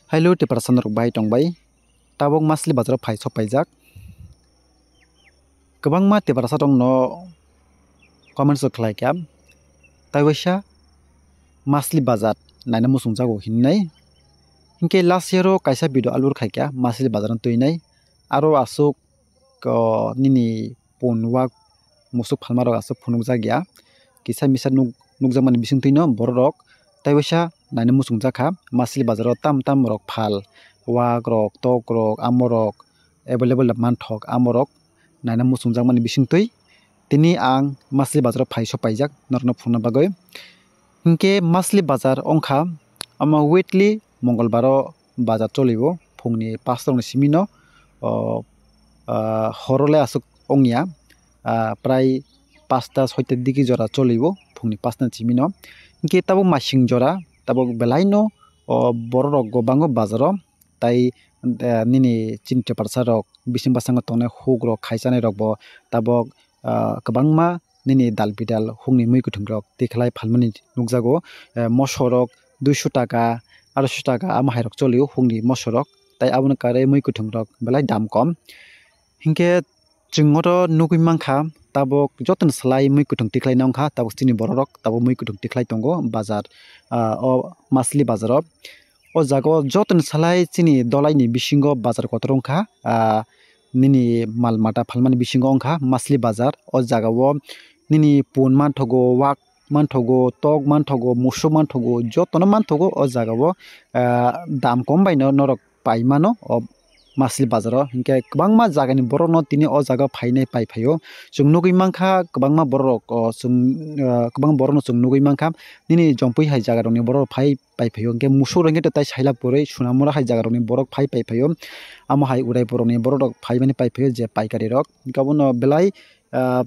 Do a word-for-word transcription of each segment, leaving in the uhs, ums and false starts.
Hello, Tiprasa norok bai tong bai. Tabuk Masli bazar o phai sok paijak. Kwbangma Tiprasa rok no comments rok khlai kha. Tai waisa Masli bazar naina muchung jago hinwi nai. Hinkhe last year o kaisa video upload khai kha Masli bazar no twi nai. Aro aswk, o, nini pun wak musuk phalma rok aswk phunukjak ya. Kisa misa nuk-, nukjakmani bisingtwi no borok rok tai waisa naina muchung jak kha. Masli bazar o tam tam rok phal, wak rok, tok rok, amo rok available manthok, amo rok naina muchung jakmani bisingtwi tini ang Masli bazar o phai sok paijak norok no phunukna bagwi. Hinkhe Masli bazar wngkha, omo weekly Mongolbar o bazar choli o, phungni pasta rokni simi no, o, ah, horo le aswk wngya, ah, prai pasta soita digi jora choli o, phungni pasta ni simi no. Hinkhe tabuk masing jora, tabuk belai no, o, borok rok go bango bazar o, tai, eh, nini chini Tiprasa rok bising bwskango tongnai huk rok khai chanai rok bo tabuk, ah, kwbangma nini dal bidal hukni mui kwthwng rok tikhlai phalmani nukjago. Eh, moso rok duiso taka, aroiso taka amo hai rok cholio hukni moso rok, tai abono karwi mui kwthwng rok belai dam kom. Hinkhe chwng oro nugwi mankha, tabuk jotoni slai mui kwthwng tikhlai nw wngkha, tabuk chini borok rok tabuk mui kwthwng tikhlai tongo bazar, ah, o Masli bazar o. O jaga o jotoni slai chini dolai ni bisingo bazar kotor wngkha, ah, nini mal mata phalmani bisingo wngkha Masli bazar. O jaga o nini pun manthogo, wak manthogo, tok manthogo, musuk manthogo, jotono manthogo o jaga o, ah, dam kom bai no norok pai mano o Masli bazar o. Hinkhe kwbangma jagani borok no tini o jaga o phainai pai phaio. Chwng nugwi mankha kwbangma borok rok, o, chwng, ah, kwbangma borok no chwng nugwi mankha. Nini jompui hai jaga rokni borok rok phai pai phaio. Hinkhe musuk rok hinkhe tai sailak kwrwi Sonamura hai jaga rokni borok phai pai phaio. Amo hai Udaipur rokni borok rok phaimani pai phaio je paikari rok. Hinkhe abono belai, ah,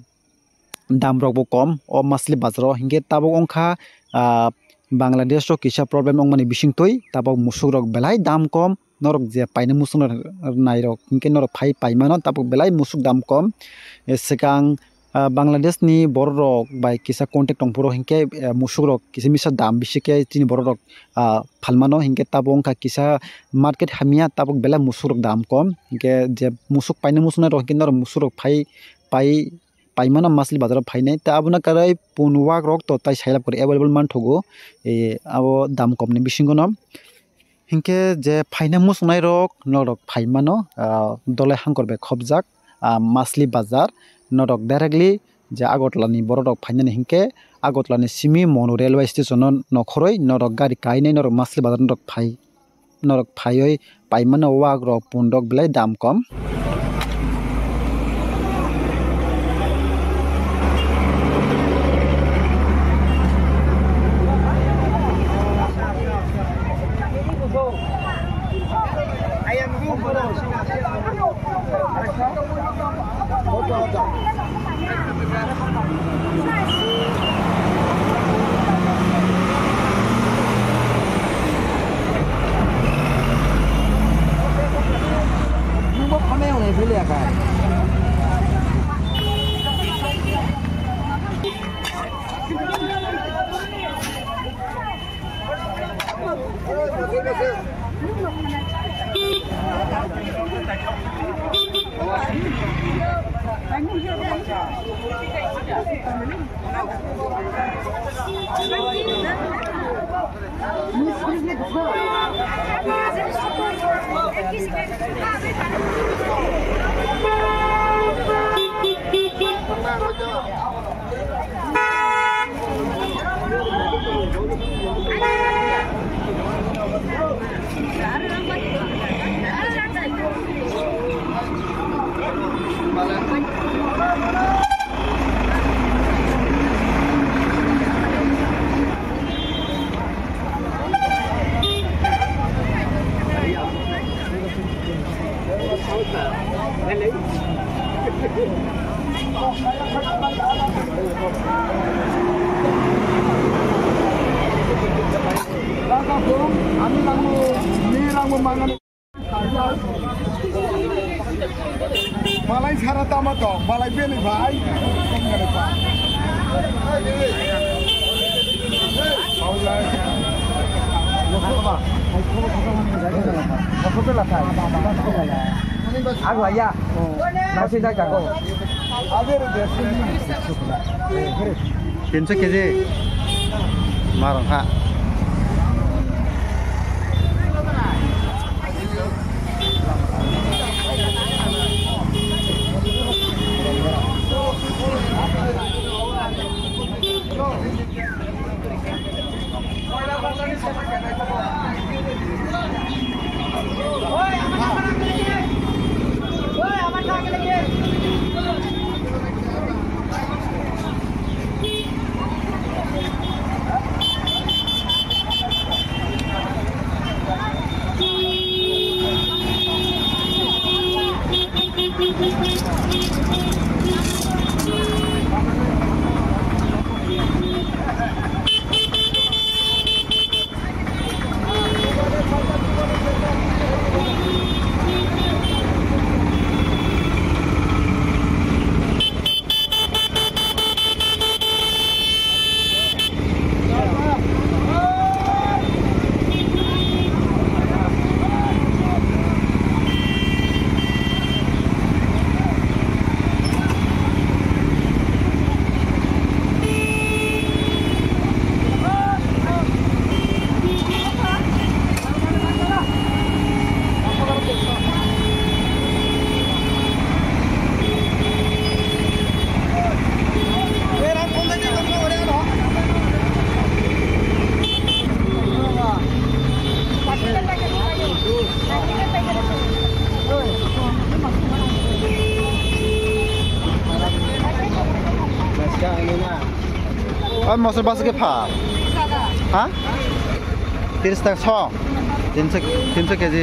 dam rok bo kom o Masli bazar o. Hinkhe tabuk wngkha, ah, Bangladesh o kisa problem wngmani bisingtwi tabuk musuk rok belai dam kom. Norok je paina muchung nai rok hinkhe norok phai pai mano, tabuk belai musuk dam kom. Eh, swkang, ah, Bangladesh ni borok rok bai kisa contact tong phuru hinkhe, eh, musuk rok kisa misa dam bisi khe chini borok rok, ah, phalmano, hinkhe tabuk wngkha kisa market hamya, tabuk belai musuk rok dam kom. Hinkhe je musuk paina muchung nai rok hinkhe norok musuk rok phai pai paimano Masli bazar o phainai. Tei abono karwi pun wak rok to tai sailab kwrwi available manthogo, eh, abo dam kom ni bisingo no. Hinkhe je phaina muchungnai rok norok phaimano, ah, dolai hangkor bai khopjak, ah, Masli bazar. Norok directly je Agartala ni borok rok phainani hinkhe Agartala ni simi Monu railway station o nokhoroi norok gari kainai norok Masli bazar norok phai. Norok phaioi paimano wak rok pun rok belai dam kom. Malai sara tama to, malai beli bai. Agu aya. Nasi dai kako. Tinso K G. Marong ha. Oi, mosor basa khe pha? Ha? Tiris taka so? Tinso, tinso K G.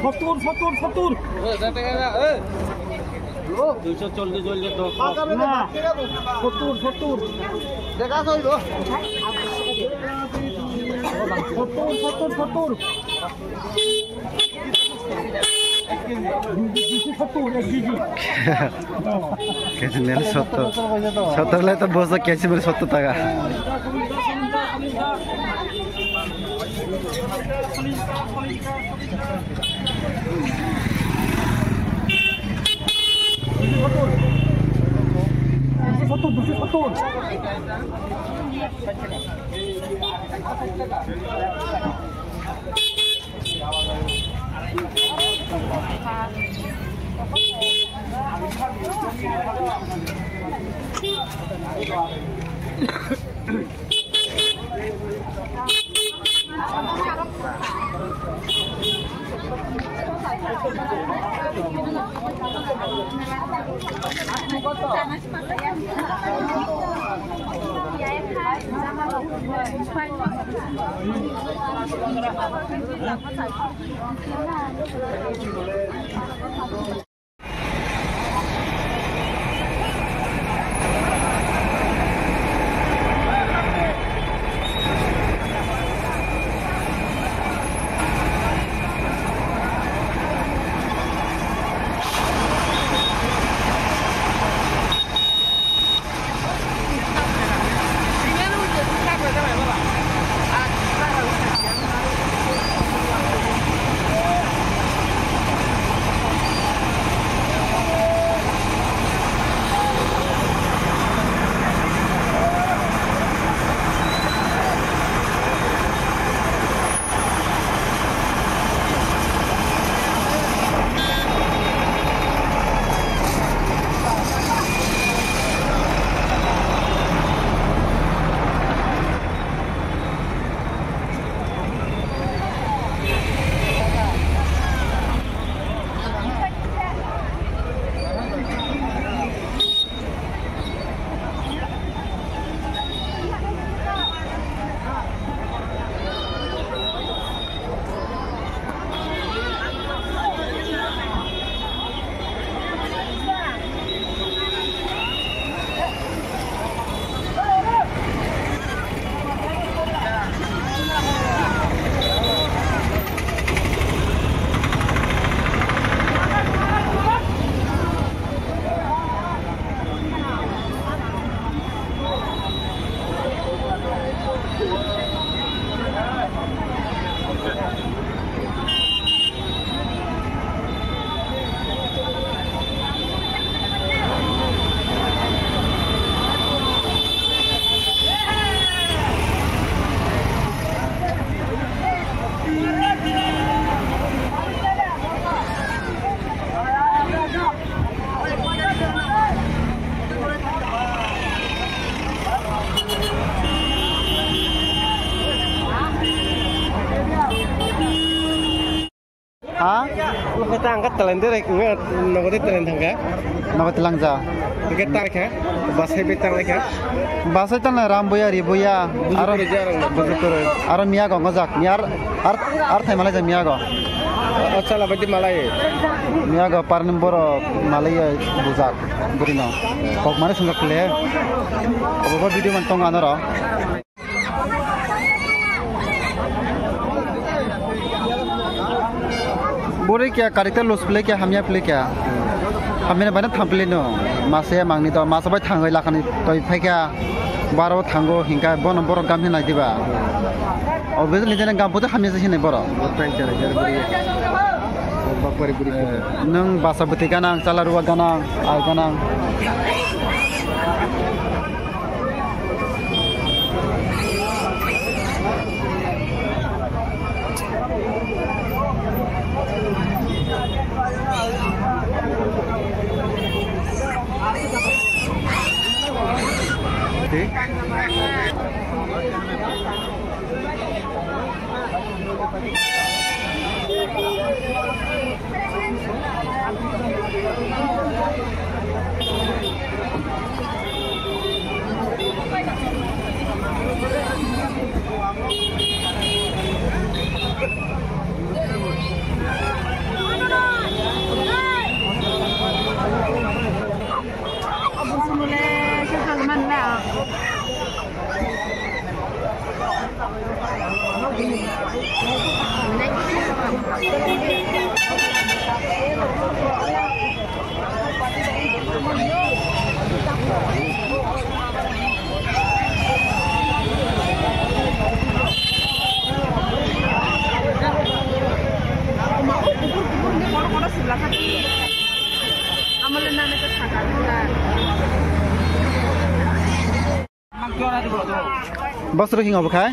Sottur, sottur, sottur. Duiso chollish, chollish, dos. Na, sottur, sottur. Sottur, sottur, sottur. Duiso sottur, ek kg. K G mele sottur. Sottur le to bojo K G mele sottur taka. Ha? Nokha ta ang ka talent de rek, nge, nogo de talent thangka. Nogo talent ja. Nge tar kha, basai be tar kha. Basai tan Rambuya, Ribuya, aro, aro Miyago ngajak, Miyar, ar, ar thai malai ja Miyago. Acha la badi malai. Miyago parni borok malai ya bujak, burino. Kok mane sungak le. Obo video man tong anoro. Buri kya karita lus play kya hamya play kya. Hamya bana tham play no. Masa ya mangni to masa bai thangoi lakani toi phai kya. Baro thango hingka bono borok gam hinai diba. O bezli jene gam puto hamya se hinai borok. Bapari buri. Nung basa bwtwi ganang, chala ruwa ganang, ai ganang. Bosro hinga bokha?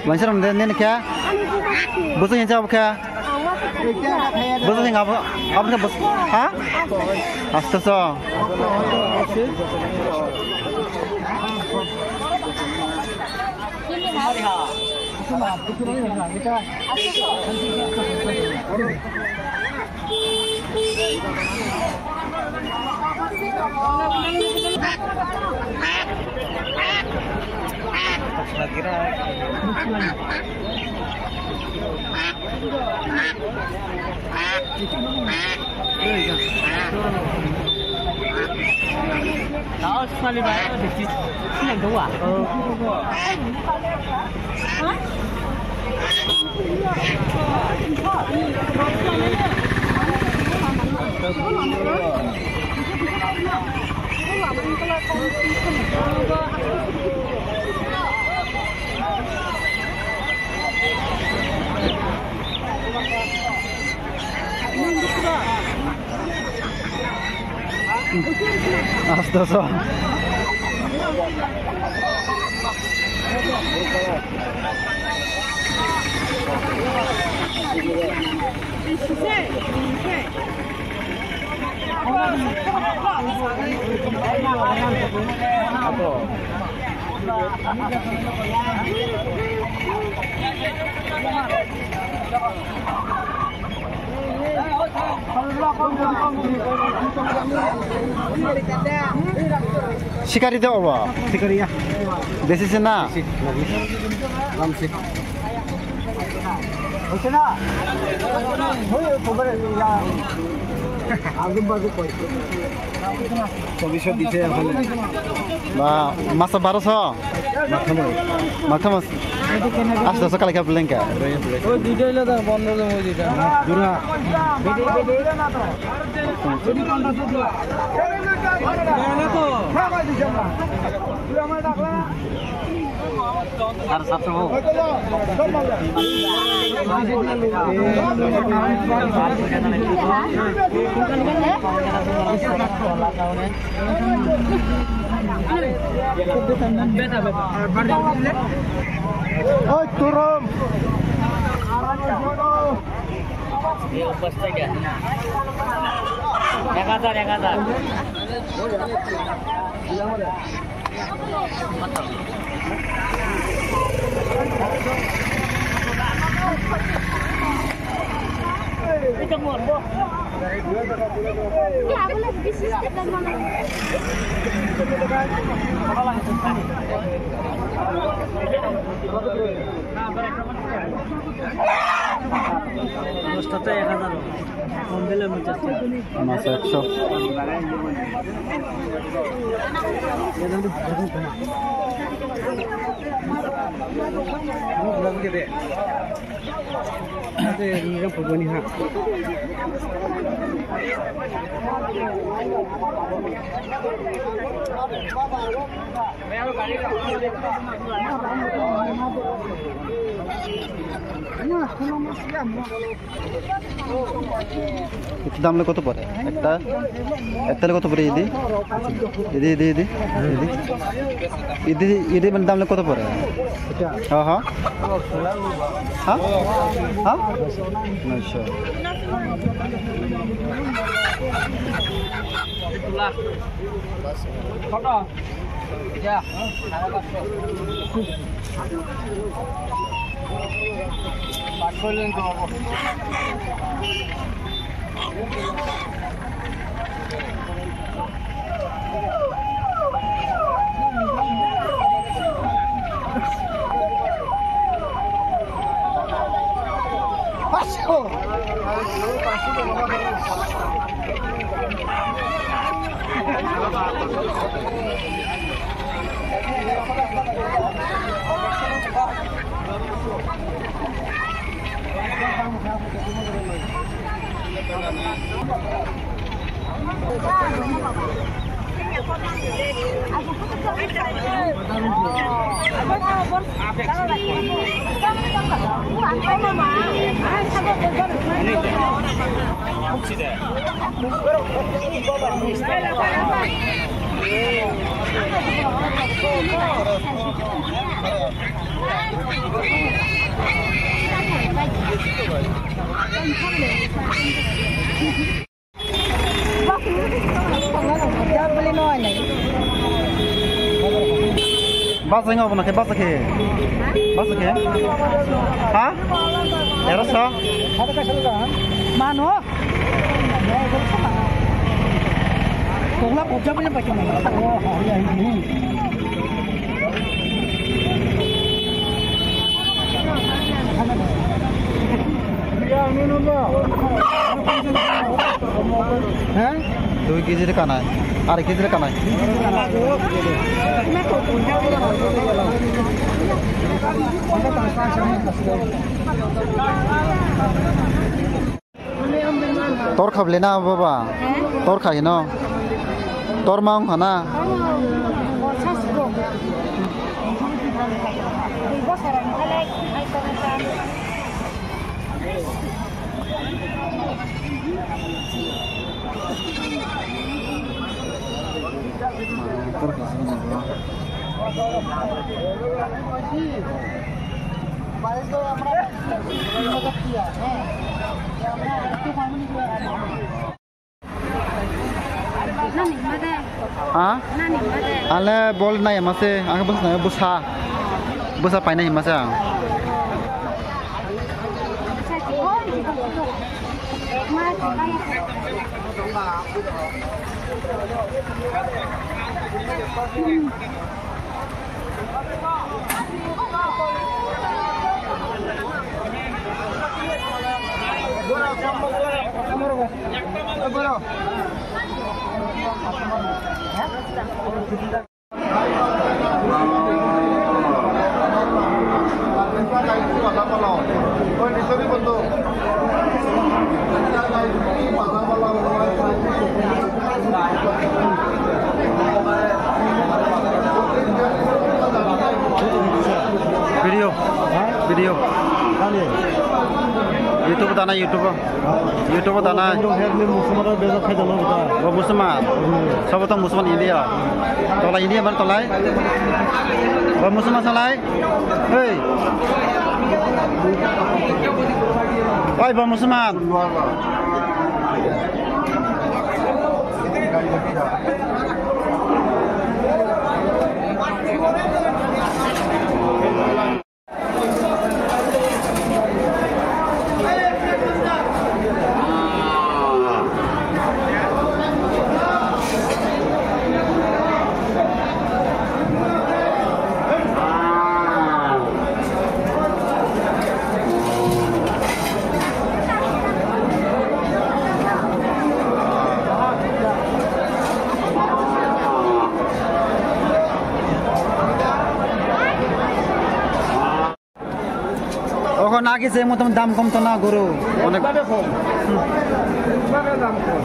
Langsar de nene kya? Bosro hinga bokha? Bosro hinga bokha? Ha? Asta so. Astaga. Sikari de obo? Sikari ya. Desi se na? Lamsi. Hoise na? Hoi, khobor ya. Agum bagu koi. Chobbish dice এখন. Ba, masa বারোশো? মাথা মাস. মাথা মাস. আস্তে আস্তে কালে খাপ লেঙ্কা. ওই দুইটা হইলে তো পনেরো জন ওই দুইটা. জোড়া. আর সাতশো হোক. ওই তুরম। এই অভ্যাসটা কি? এক হাজার, এক হাজার। দশটাতে এক হাজার। কম দিলে পঞ্চাশ টাকা। মাছ একশো। এটা দাম হলে কত পড়ে? একটা, একটা হলে কত পড়ে? ইদি, ইদি, ইদি, ইদি, ইদি, ইদি, ইদি মানে দাম হলে কত পড়ে? হ্যাঁ, হ্যাঁ, হ্যাঁ, হ্যাঁ, নয়শো। কত? যা, সাড়ে পাঁচশো। পাঁচশো লেন তো হবো। Basa nga obo na khe basa khe. Basa khe. Ha? Era sa? Mano. Kogla pojja bole pakai mano. Dui kg de kanai, arai kg de kanai. Tor kha bwle na baba? Tor kha hino. Tor ma wng kha na? Ha? Ale bol nai mase, ang bwsa nai bwsa. Bwsa painai mase ang. Video. Ha? Video. Ani. YouTube dana, YouTube. YouTube dana. Boro hek ni musumar bejak khai dana bita. Bo musumar. Hmm. Sobo to musumar India. Tolai India man tolai. Bo musumar salai. Hey. Oi, bo musumar. Oho nagi se motom dam kom to na guru. Onek. Ekbare kom. Ekbare dam kom.